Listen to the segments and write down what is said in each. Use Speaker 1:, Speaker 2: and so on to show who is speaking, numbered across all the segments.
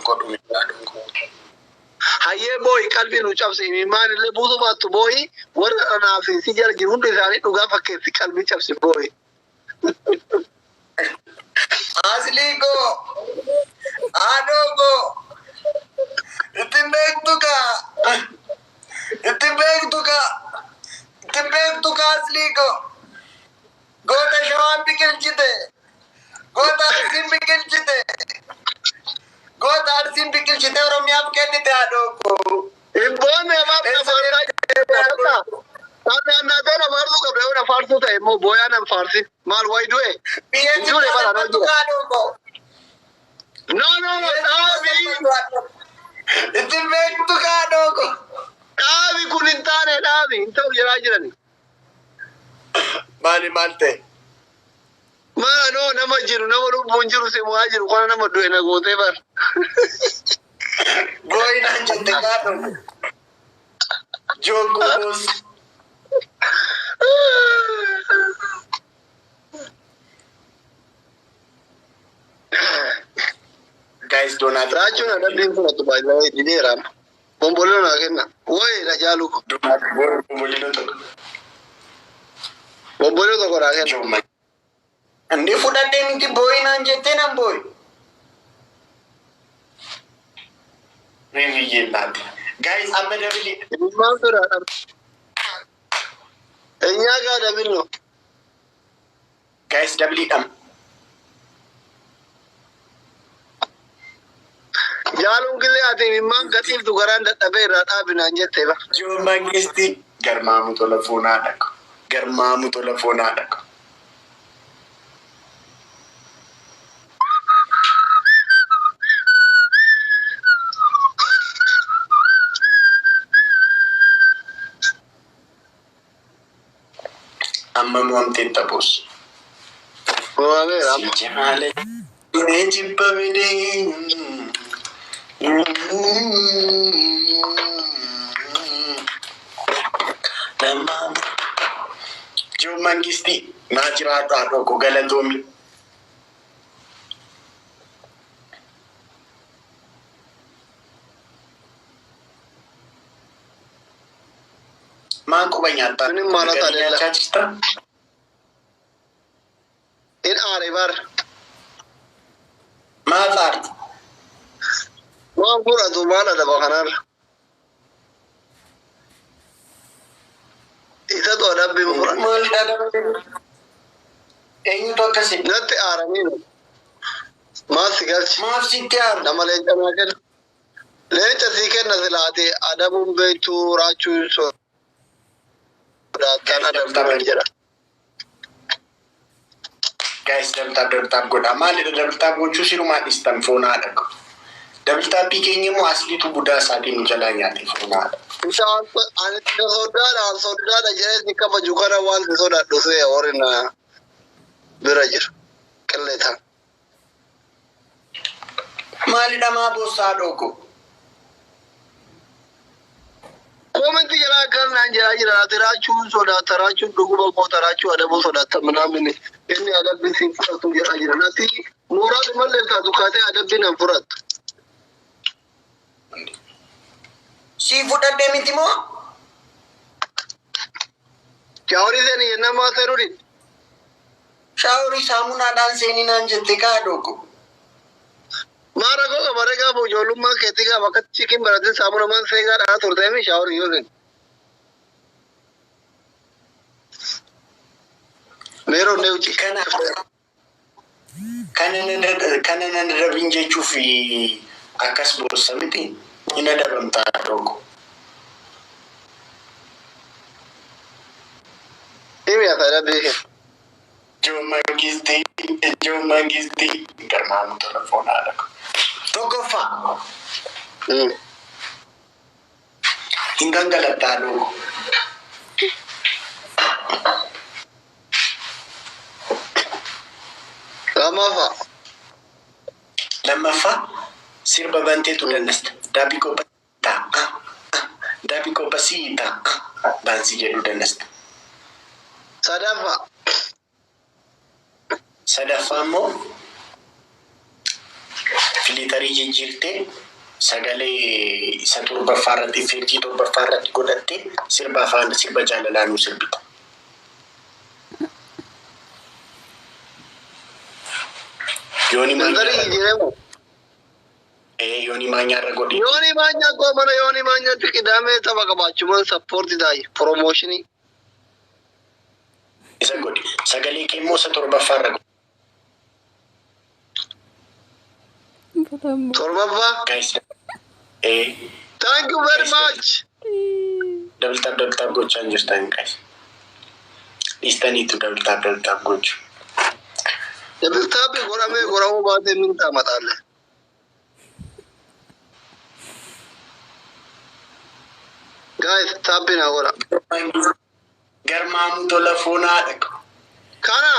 Speaker 1: Koo dhume haadhoon koo.
Speaker 2: Hayyee boo'i, qalbii nu cabsi, imimmaan illee buusuu baattu boo'i, warra anaa fi si jala jiru hundi isaanii dhugaa fakkeessi, qalbii cabsi, boo'i.
Speaker 1: Aslii koo, haadhoo koo, ittiin beektu kaa, ittiin beektu kaa, ittiin beektu kaa. Aslii koo, goota Shawaan biqilchite, goota Arsiin biqilchite, goota Arsiin biqilchite, Oromiyaaf kennite, haadhoo koo.
Speaker 2: Hin boonne, afaan afaarsaa. Naannoo na faarsuu qabda, yoo na faarsuu ta'e immoo booyaa nan faarsi. Maal wayi du'e?
Speaker 1: Biyya
Speaker 2: Hin duune bara
Speaker 1: salphattu
Speaker 2: jira.
Speaker 1: kaa, haadhoo koo.
Speaker 2: No, no, no, dhaabi.
Speaker 1: Ittiin beektu kaa, haadhoo koo.
Speaker 2: Dhaabi, kun hin taane, dhaabi, hin ta'u jedhaa jirani.
Speaker 1: Maali, maal ta'e?
Speaker 2: Maal noo, nama jiru, nama lubbuun jiru si mo'aa jiru kana nama du'e na gootee bar.
Speaker 1: Booyinaan jette kaa, haadhoo koo. Jooguu boos. Guys, donaat.
Speaker 2: Raachuun adabbiin fudhatu baay'ee dideera. Bombolino naa kenna. Wayi na jaalu ko.
Speaker 1: Donaat bombolino tokko.
Speaker 2: Bombolino tokko naa kenna.
Speaker 1: Jooma. Inni fudhadhee miti, booyinaan jettee nan booyi. Riiviyyeen laate. Guys, amma double.
Speaker 2: Imimmaan sodaadha. Enyaa gaa dabilno.
Speaker 1: Guys, double dham.
Speaker 2: Jaaluun gisee ati imimmaan gadhiiftu garaan dadhabee irraa dhaabinaan jettee ba.
Speaker 1: Joo mangisti. Garmaamu tola foonaa dhaqu. Garmaamu tola foonaa dhaqu. Amma mo'amteen taphuus.
Speaker 2: Mo'ameera amma.
Speaker 1: Si jaale. Mee jibbamine. Nama. Joo mangisti naa jiraadhu, haadhoo koo, galatoomi. Maan quba nyaattaa?
Speaker 2: ምንም ማለት
Speaker 1: Gadi
Speaker 2: አይደለም።
Speaker 1: nyaachaa jirta?
Speaker 2: In aare bar.
Speaker 1: Maaf aarti?
Speaker 2: Waan fudhatu maal adaba kanarra. Isatu adabbiin fudhatu.
Speaker 1: Maal adaba? Eenyutu akkasi?
Speaker 2: Natti aaraniiru. Maal si galchi?
Speaker 1: Maaf sitti aaru?
Speaker 2: Nama leenca naa kenna. Leenca sii kenna silaate, adabuun beektu, raachuu sodaattaan adabduun jedha.
Speaker 1: Guys, double tap, double tap godha. Maalidha double tap gochuu sirumaa dhistan, foon haadha ko. Double tapii keenya immoo asliitu budaa isaatiin nu jalaa nyaate, foon haadha.
Speaker 2: Isa ani sodaadha, an sodaadha jedhee si kabaju kana waan si sodaadhu see warri na bira jiru. Qilleetaan.
Speaker 1: Maalidha, maa boossaa dhooko?
Speaker 2: Comment jalaa akkas naan jedhaa jira. Ati raachuun sodaata, raachuun dhuguma koota, raachuu adabuu sodaata minaamin inni adabbii siin fudhatu jedhaa jira. Nati mooraa mallee taatu kaatee adabbii nan fudhattu.
Speaker 1: Si fudhadhee miti moo?
Speaker 2: Shaaworii seeni jennaan maa seenuu didi?
Speaker 1: Shaaworii saamunaadhaan seeninaan jette kaa dhooko.
Speaker 2: Maa rakkoo qaba ree? Gaafa ijoollummaa keetii gaafa akka chikin baratin saamuna maan seegaa dhaa turteemi shaaworii yoo seenu. Meeroo ne uci.
Speaker 1: Kana nan adabin jechuuf akkas boossa miti, hin adabamtaa dhooko.
Speaker 2: Himi asa adabbii kee.
Speaker 1: Joo mangistii, joo mangistii, garmaamu tola foon haadha ko. Tokkoffaa hin gangalattaa dhooko.
Speaker 2: Lammaffaa.
Speaker 1: Lammaffaa sirba banteetu dannasta. Daabii qopha ta'a. Daabii qopha sii ta'a. Baansii jedhu dannasta.
Speaker 2: Sadaffaa.
Speaker 1: Sadaffaa immoo Filterii jijjiirtee sagalee isa torbaffaa irratti, effectii torbaffaa irratti godhattee sirba afaan sirba jaalalaa nuu sirbita. Yooni
Speaker 2: Filterii
Speaker 1: maanyaa
Speaker 2: jijjiiramu.
Speaker 1: ee yooni maanyaa irra godhi.
Speaker 2: Yooni maanyaa koo mana yooni maanyaatti qidaamee tapha qabaachumaan support taayi promotionii.
Speaker 1: Isa godhi. Sagalee kee immoo isa torbaffaa irra godhi.
Speaker 3: በጣም
Speaker 2: Torbaffaa.
Speaker 1: Guys, ee
Speaker 2: Thank you very much.
Speaker 1: Double tap double tap gochaa hin jirtan guys. Dhiistaniitu double tap double tap gochuu.
Speaker 2: Double tapii godhamee godhamuu baatee min taamaxaalle. Guys, tapii naa godha.
Speaker 1: Garmaamuu tola foonaa dhaqa.
Speaker 2: Kana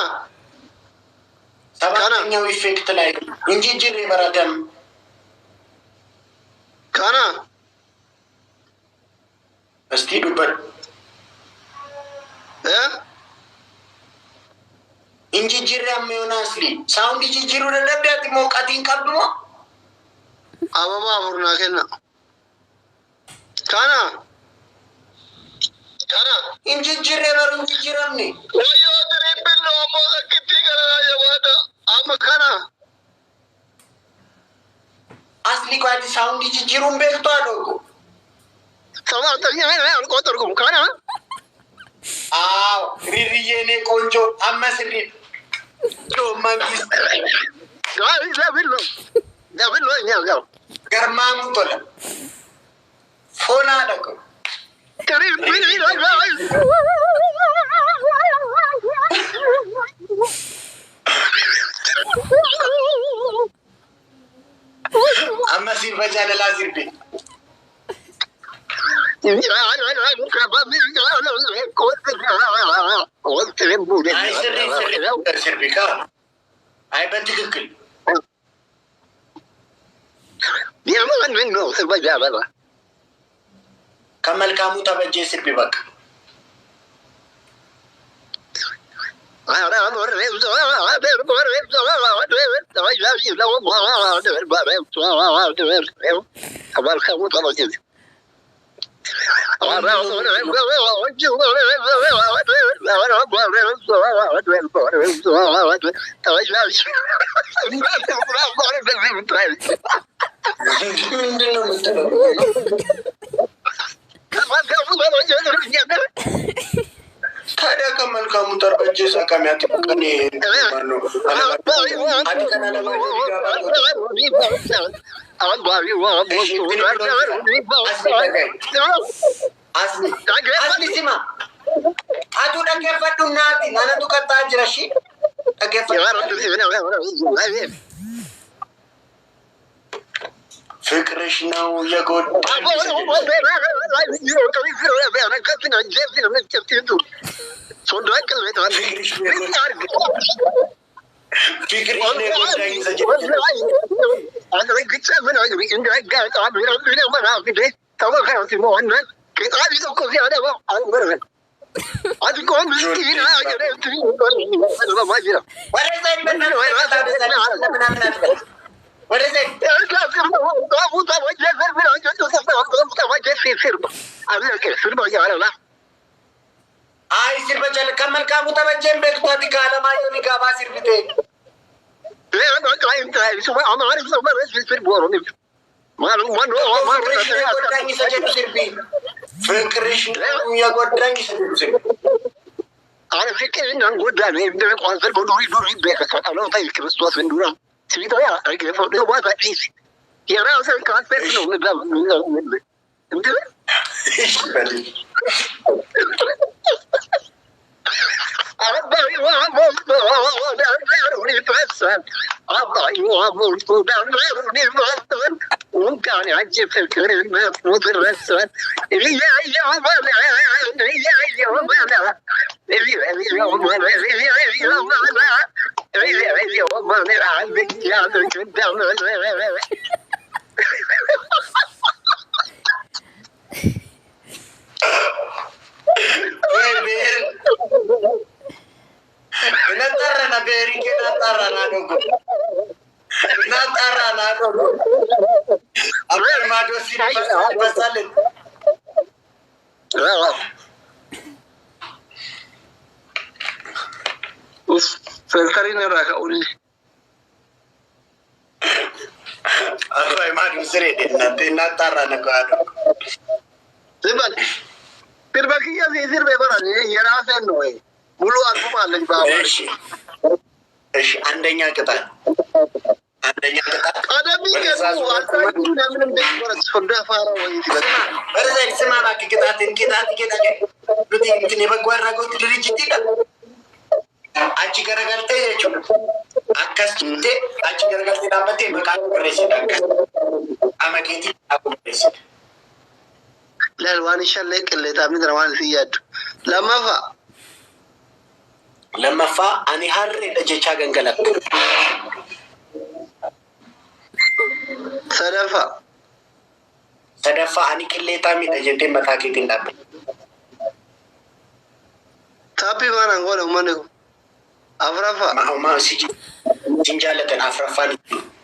Speaker 1: ሰባተኛው effect ላይ እንጂ ጅሬ በረደም
Speaker 2: kana
Speaker 1: እስቲ ዱበት
Speaker 2: eh
Speaker 1: እንጂ ጅሬ አመዮና አስሊ sound jijjiiruu dadhabde moo qatiin qabdu moo
Speaker 2: ababa afur naa kenna. Kana kana
Speaker 1: injijjiirree baru injijjiiramne
Speaker 2: wayyoo triple ነው ammoo akkitti kana jabaata amma kana
Speaker 1: asli qoati sound jijjiiruun beektu haadhogo
Speaker 2: ሰባተኛ አልቆጠርኩም kana
Speaker 1: አዎ ሪሪዬ እኔ ቆንጆ አመስሪ መንግስት
Speaker 2: double ነው እኛ ጋር
Speaker 1: ገርማሙ ቶለ ፎና ደቆ
Speaker 2: triple
Speaker 1: amma sirba jaalalaa sirbe አይ ስሪ ስሪ ስርቢ ካ አይ በትክክል ከመልካሙ ተበጀ ስርቢ በቃ ምንድን ነው የምትለው? ታዲያ ከመልካሙ ተበጀ ሰከሚያት ቀኔ ማነው አዲ ከና ለማየሁ አስሊ አስሊ ስማ atu dhaggeeffadhu naati anatu qaxxaa jira shi dhaggeeffadhu ፍቅርሽ ነው የጎዳኝ ፍቅርሽ ነው የጎዳኝ ወደዛ ምናምን አትበል ወደዛ አይ sirba jala ከመልካሙ ተበጀን beektu ati ከአለማየሁ ኒጋባ sirbite ፍቅርሽ ነው የጎዳኝ isa jedhu sirbi ፍቅርሽ ነው የጎዳኝ isa jedhu sirbi እሺ በል ወይ ብሔር እናጣራና ብሔሪኬ እናጣራና ዶጎ እናጣራና ዶጎ ማዶ ሲል ይፈሳል።
Speaker 2: Filtariin irraa ka'uun
Speaker 1: አባይ ማዶ ስር እናንተ እናጣራ ነው አዶ
Speaker 2: Sibal. Sirba kiyya si sirbe bara የራሴን ነው ወይ ሙሉ አልቡም አለኝ በአሁን።
Speaker 1: እሺ እሺ፣ አንደኛ ቅጣት አንደኛ ቅጣት
Speaker 2: ቀደም
Speaker 1: ወደዛ
Speaker 2: ገቡ
Speaker 1: ዙር
Speaker 2: አልታዩ ለምን እንደበረት ሶዳ ፋራ ወይ ሲበል
Speaker 1: ወደዛ ስማ እባክህ፣ ቅጣትን ቅጣት ቅጣት ኑቲ እንትን የበጎ አድራጎት ድርጅት ይላል። Achi garagaltee jechuudha. Akkas jettee achi garagaltee dhaabbattee maqaa barreessita. Akkas qaama keetii maqaa barreessita.
Speaker 2: Laal waan shallee qilleetaa miti waan isin yaaddu. Lammaffaa
Speaker 1: Lammaffaa ani harreedha jechaa gangalatta.
Speaker 2: Sadaffaa
Speaker 1: Sadaffaa ani qilleetaa miidha jettee mataa keetiin dhaabbatte.
Speaker 2: Taappii maanaan goone uummanni kun. Afuraffaa
Speaker 1: Ma'umaa si sin jaallatan afuraffaan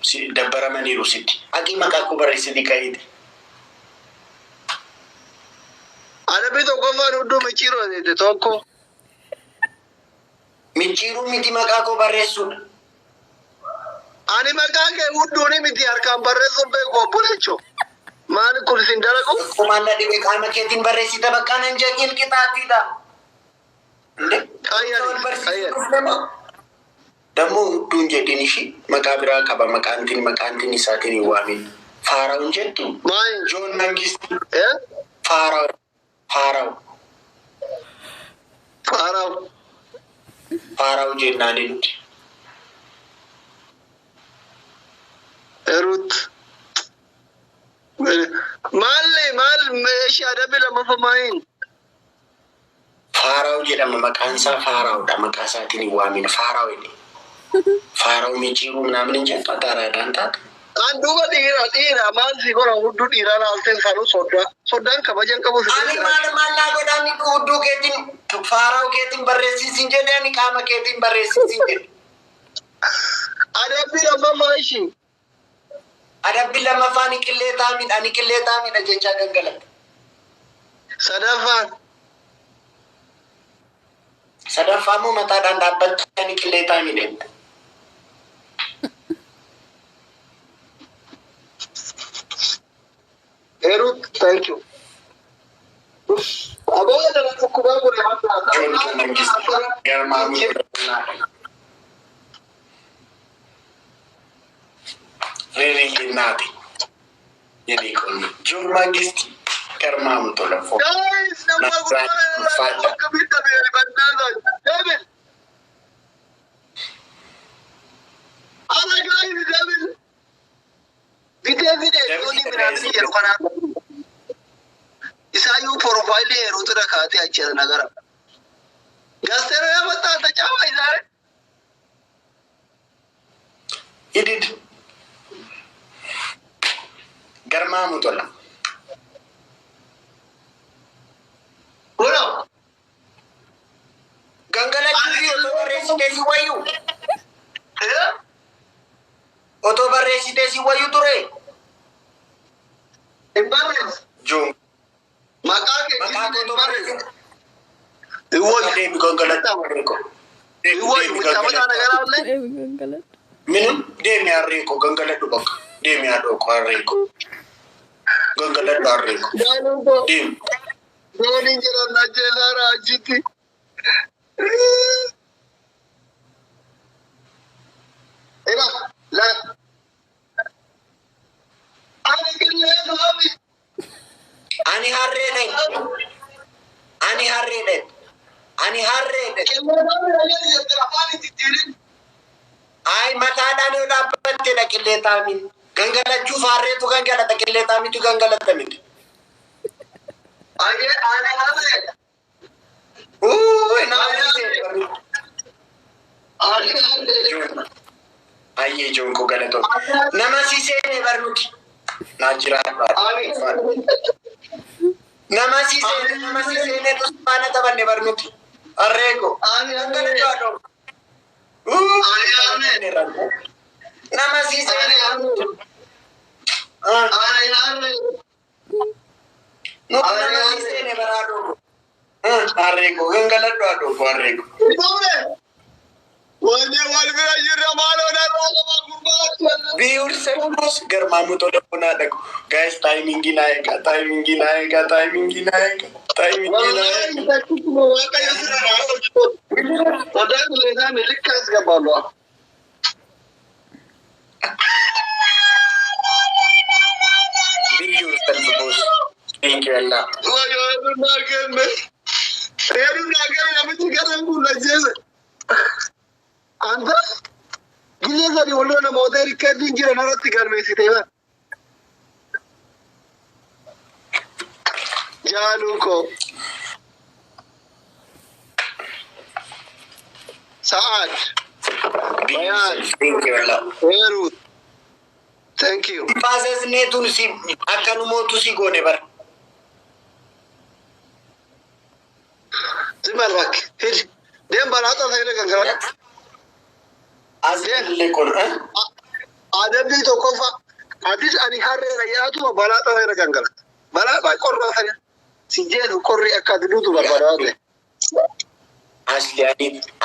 Speaker 1: si dabbaramaniiru sitti. Aqii maqaa koo barreessitii ka'iiti.
Speaker 2: Adabbii tokkoffaan hudduu micciiroo jette tokko.
Speaker 1: Micciiruu miti maqaa koo barreessuudha.
Speaker 2: Ani maqaa kee hudduuni miti harkaan barreessuun beeku obboleecho. Maali kun isin dalagu?
Speaker 1: Kumaan na dhibe qaama keetiin barreessita bakka nan jedhin qixaatiidha. እንዴ
Speaker 2: Ayyaani,
Speaker 1: ደግሞ hudduun jedhin ishii maqaa biraa qaba maqaantiin maqaantiin isaatiin hin waamin. Faaraa'uun jettu
Speaker 2: Maali?
Speaker 1: Joon Mangistii
Speaker 2: Eh?
Speaker 1: Faaraa'u Faaraa'u
Speaker 2: Faaraw.
Speaker 1: Faaraa'u jennaan nuti.
Speaker 2: Erut. Maalli maal meeshii adabbii lammaffaa maayin?
Speaker 1: Faaraa'u jedhama maqaan isaa Faaraa'udha maqaa isaatiin hin waamin Faaraa'u inni. Faaraa'u micciiruu ምናምን hin jettu ataaraadhaan taatu.
Speaker 2: An duuba dhiira dhiira maal si godha hudduu dhiiraa laalteen sanuu soddaa. Soddaan kabajan qabu si
Speaker 1: Ani maal maal naa godhaan hudduu keetiin Faaraa'u keetiin barreessisin jedhe ani qaama keetiin barreessisin jedhe.
Speaker 2: Adabbii lammaffaa ishii.
Speaker 1: Adabbii lammaffaa ani qilleetaa miidha ani qilleetaa miidha jechaa gangalatta.
Speaker 2: Sadaffaan.
Speaker 1: Sadaffaa immoo mataadhaan dhaabbattee ani qilleetaa miidha.
Speaker 2: Erut, thank you. Aboo dhala dhukkubaa godhe
Speaker 1: Joon Mangistii garmaamuu ሪሪዬ እናቴ የኔ ቆንጆ ጆን መንግስቲ ገርማሙ ቶለፎ
Speaker 2: Guys, nama guddaa akkamitti dhabe bannaan double. Ala guys, double. Bitee bitee jooni midhaan jedhu kanaaf. Isaayyuu profaayilii heeruutu kaatee achi as nagara. Gasteera yaa maxxansa caamaa isaanii.
Speaker 1: ሂድድ ገርማሙ ቶላ
Speaker 2: Kunoo.
Speaker 1: gangalachuu otoo barreessitee si wayyu otoo barreessitee si wayyu ture
Speaker 2: Hin barreessu.
Speaker 1: ጆን
Speaker 2: Maqaa kee
Speaker 1: maqaa koo
Speaker 2: hin
Speaker 1: otoo
Speaker 2: barreessu.
Speaker 1: barreessite
Speaker 2: Hin wayyu.
Speaker 1: deemi gangalachuu
Speaker 2: Hin wayyu. Taphataa nagaraa illee.
Speaker 3: Gangaladhu.
Speaker 1: ምንም deemi harree koo gangaladhu bakka deemi haadhoo koo harree koo gangaladhu harree koo
Speaker 2: Jaaluun koo.
Speaker 1: deemi
Speaker 2: Dooniin jedhan ajjeesaara achitti. Ila la. Ani qillee saami.
Speaker 1: ani harreedha ani harreedha ani harreedha
Speaker 2: Qillee saami dhagee jette afaan itti jirin.
Speaker 1: Ay mataadhaan yoo dhaabbattedha qilleexaamiin. Gangalachuuf harreetu gangalata qilleexaamiitu gangalata miti.
Speaker 2: Ani ani harreedha.
Speaker 1: Uuuu nama dhiisee.
Speaker 2: Ani harreedha.
Speaker 1: Ayyee joon koo galatoo. Nama si seene barnuti. Naa jiraadha.
Speaker 2: Ani.
Speaker 1: Nama si seene nama si seene faana taphanne barnuti. Harree koo.
Speaker 2: Ani harreedha.
Speaker 1: Uuuu.
Speaker 2: Ani harreedha.
Speaker 1: Nama si
Speaker 2: Ani
Speaker 1: seene.
Speaker 2: harreedha.
Speaker 1: Ah.
Speaker 2: Ani harreedha. Harree.
Speaker 1: Nu nama si seene baraa dhoogo. Harree koo gangaladhu haadhoo koo harree koo.
Speaker 2: Wanni wal bira jirra maaloo narraa qaba gurbaa.
Speaker 1: Be yourself boss garmaamuu tola bonaa dhaqu. Guys, timingii naa eegaa, timingii naa eegaa, timingii naa eegaa, timingii naa eegaa.
Speaker 2: Wallahi takkuma Waaqayyo sirra naa hojjetu. Sodaan leesaan likka as gabbaalu.
Speaker 1: Be yourself boss. Thank you Allah.
Speaker 2: Waaqayyo naa kenne. Heeruu naa kenne namichi gara kun ajjeese. Anta gisee sadi walirra namoota hirkattiin jiran irratti galmeessite bara. Jaaluu koo. Sa'aad.
Speaker 1: Be yourself. Thank you Allah.
Speaker 2: Heeruu. Thank you.
Speaker 1: Baasasneetuun si akkanumootu si goone bara.
Speaker 2: ዝም በል እባክህ ሂድ። ደም ባላጣ ሳይለ gangaladhu.
Speaker 1: As illee kun
Speaker 2: Adabbii tokkoffaa atis ani harreera yaatuma balaaxa irra gangalata. Balaaxa qorraa sana si jedhu qorri akka ati duutu barbaada waan ta'e.
Speaker 1: Asli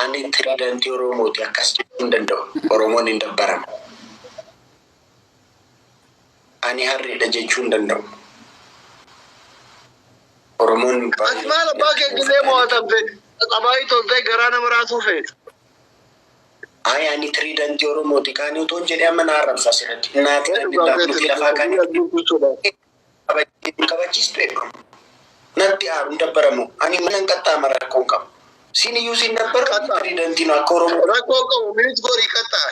Speaker 1: ani tiriidantii Oromooti, akkas jechuu hin danda'u. Oromoon hin dabbaramu. Ani harreedha jechuu hin danda'u. Oromoon
Speaker 2: Ati maal abbaa kee gisee mo'atamte xabaayii toltee garaa nama raasuu feetu.
Speaker 1: Ay, ani tiriidantii Oromooti kaanii otoo hin jedhee amma na arrabsa asirratti. Naati nuti lafaa kaanii kabachiistu jedhu. Natti aaru hin dabbaramu. Ani mana hin qaxxaamara, rakkoo hin qabu. Siin iyyuu siin dabbaramu, tiriidantiin akka Oromoo.
Speaker 2: Rakkoo qabu minis gorii qaxxaa.